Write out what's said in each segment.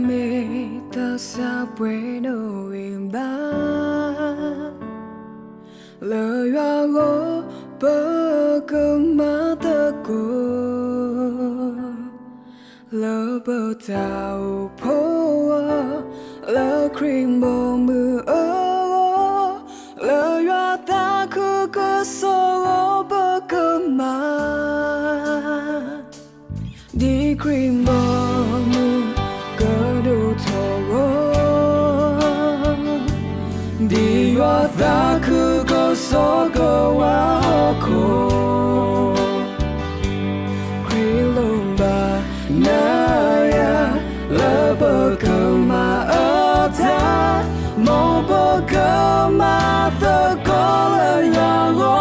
မ့ၢ်သးစၢ်ပှဲၤဒီးဝံၤဘၣ်, လၢယွၤအဂီၢ် ပကမၤသကိး လၢပတၢ်အိၣ်ဖှိၣ်အဂီၢ်, လၢခရံာ်ဘီမုၢ်အဂီၢ်, လၢယွၤသးခုကစီၣ်အဂီၢ် ပကမၤ ဒ်ခရံာ်ဘီမုၢ်ကဒိၣ်ထီၣ်အဂီၢ်, ဒ်ယွၤသးခုကစီၣ်ကဝါဟီၣ်ခိၣ်, ခရံာ်လိၣ်ဘၣ်နၤယၤ လၢပကမၤအတၢ်, မ်ပကမၤသကိးလၢယွၤအ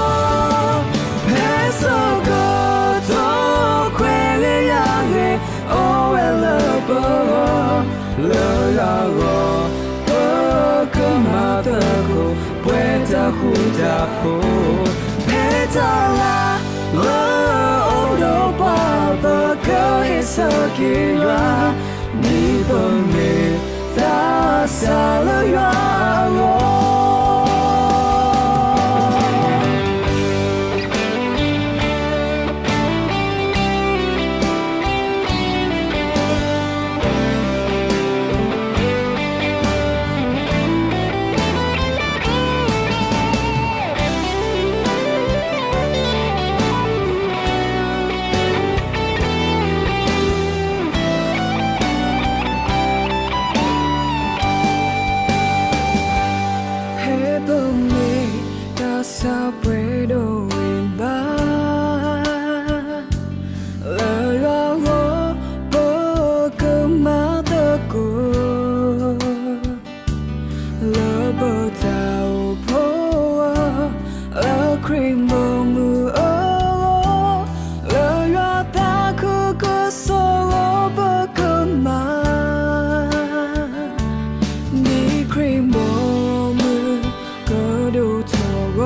ဂီၢ်, ဖဲဆၢကတီၢ်ခွဲးဂ့ၤယာ်ဂ့ၤ အိၣ်ဝဲလၢပဂီၢ်, လၢယွၤအဂီၢ် ပကမၤသကိး ပှဲၤတၢ်ဃူတၢ်ဖိး, ဖဲတၢ်လၢ လၢအအိၣ်ဒီးပှၤ ပကဟ့ၣ်ဆၢက့ၤယွၤ, ဒ်ပမ့ၢ်သးစၢ်လၢယွၤအဂီၢ်. ဖဲပမ့ၢ်သးစၢ်ပှဲၤဒီးဝံၤဘၣ်, လၢယွၤအဂီၢ် ပကမၤသကိး လၢပတၢ်အိၣ်ဖှိၣ်အဂီၢ်, လၢခရံာ်ဘီမုၢ်အဂီၢ်, လၢယွၤသးခုကစီၣ်အဂီၢ် ပကမၤ ဒ်ခရံာ်ဘီမုၢ်ကဒိၣ်ထီၣ်အဂီၢ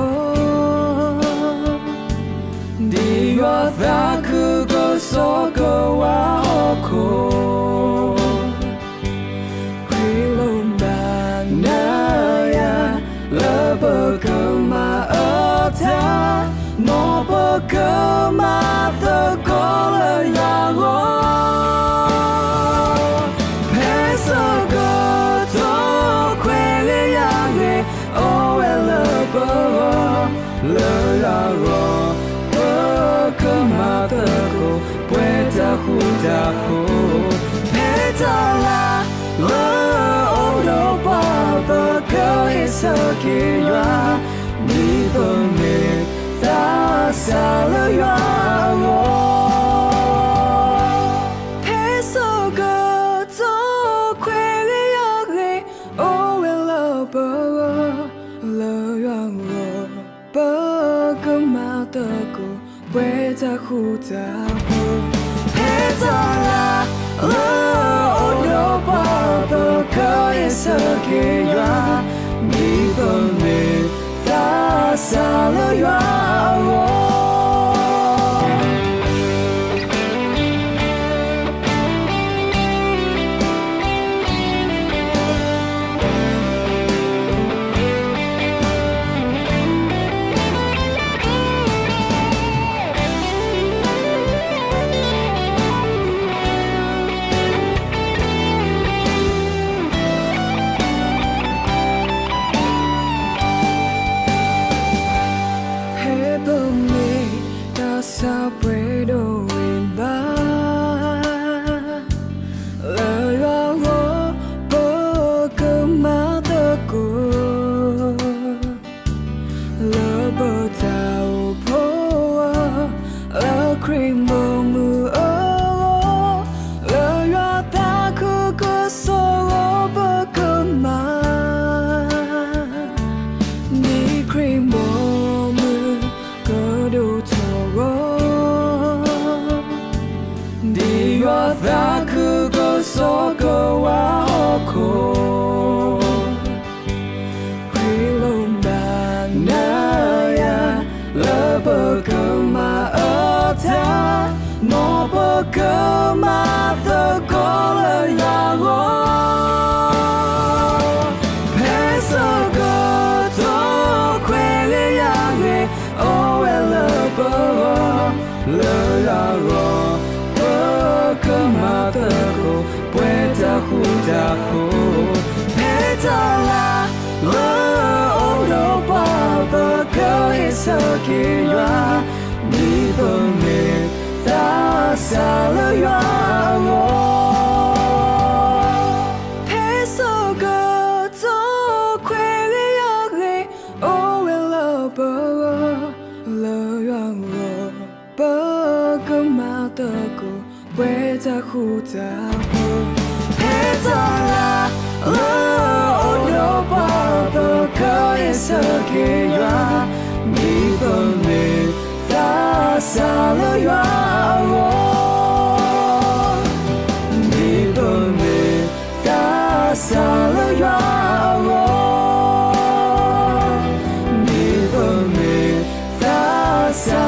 ်, ဒ်ယွၤသးခုကစီၣ်ကဝါဟီၣ်ခိၣ်, ခရံာ်လိၣ်ဘၣ်နၤယၤ လၢပကမၤအတၢ်, မ်ပကမၤသကိးလၢယွၤအဂီၢ်, ဖဲဆၢကတီၢ်ခွဲးဂ့ၤယာ်ဂ့ၤ အိၣ်ဝဲလၢပဂီၢ်, လၢယွၤအဂီၢ် ပကမၤသကိး ပှဲၤတၢ်ဃူတၢ်ဖိး, ဖဲတၢ်လၢ လၢအအိၣ်ဒီးပှၤ ပကဟ့ၣ်ဆၢက့ၤယွၤ, ဒ်ပမ့ၢ်သးစၢ်လၢယွၤအဂီၢ်, ဖဲဆၢကတီၢ်ခွဲးဂ့ၤယာ်ဂ့ၤ အိၣ်ဝဲလၢပဂီၢ်, လၢယွၤအဂီၢ် ပကမၤသကိး ပှဲၤတၢ်ဃူတၢ်ဖိး, ဖဲတၢ်လၢ လၢအအိၣ်ဒီးပှၤ ပကဟ့ၣ်ဆၢက့ၤယွၤ, ဒ်ပမ့ၢ်သးစၢ်လၢယွၤအဂီၢ်. ဖဲပမ့ၢ်သးစၢ်ပှဲၤဒီးဝံၤဘၣ်, လၢယွၤအဂီၢ် ပကမၤသကိး လၢပတၢ်အိၣ်ဖှိၣ်အဂီၢ်, လၢခရံာ်ဘီမုၢ်အဂီၢ်, လၢယွၤသးခုကစီၣ်အဂီၢ် ပကမၤ ဒ်ခရံာ်ဘီမုၢ်ကဒိၣ်ထီၣ်အဂီၢ်, ဒ်ယွၤသးခုကစီၣ်ကဝါဟီၣ်ခိၣ်, ခရံာ်လိၣ်ဘၣ်နၤယၤ လၢပကမၤအတၢ်, မ်ပကမၤသကိး ဂီၤ, ဖဲဆၢကတီၢ်ခွဲးဂ့ၤယာ်ဂ့ၤ အိၣ်ဝဲလၢပဂီၢ်, လၢယွၤအဂီၢ် ပကမၤသကိး ပှဲၤတၢ်ဃူတၢ်ဖိး, ဖဲတၢ်လၢအအိၣ်ဒီးပှၤ ပကဟ့ၣ်ဆၢက့ၤယွၤ, ဒ်ပမ့ၢ်သးစၢ်လၢယွၤအဂီၢ်. ဖဲဆၢကတီၢ်ခွဲးဂ့ၤယာ်ဂ့ၤ အိၣ်ဝဲလၢပဂီၢ်, လၢယွၤအဂီၢ် ပကမၤသကိး ပှဲၤတၢ်ဃူတၢ်ဖိး, ဖဲတၢ်လၢအအိၣ်ဒီးပှၤ ပကဟ့ၣ်ဆၢက့ၤယွၤ, ဒ်ပမ့ၢ်သးစၢ်လၢယွၤအဂီၢ်, ဒ်ပမ့ၢ်သးစၢ်လၢယွၤအဂီၢ်, ဒ်ပမ့ၢ်သးစၢ်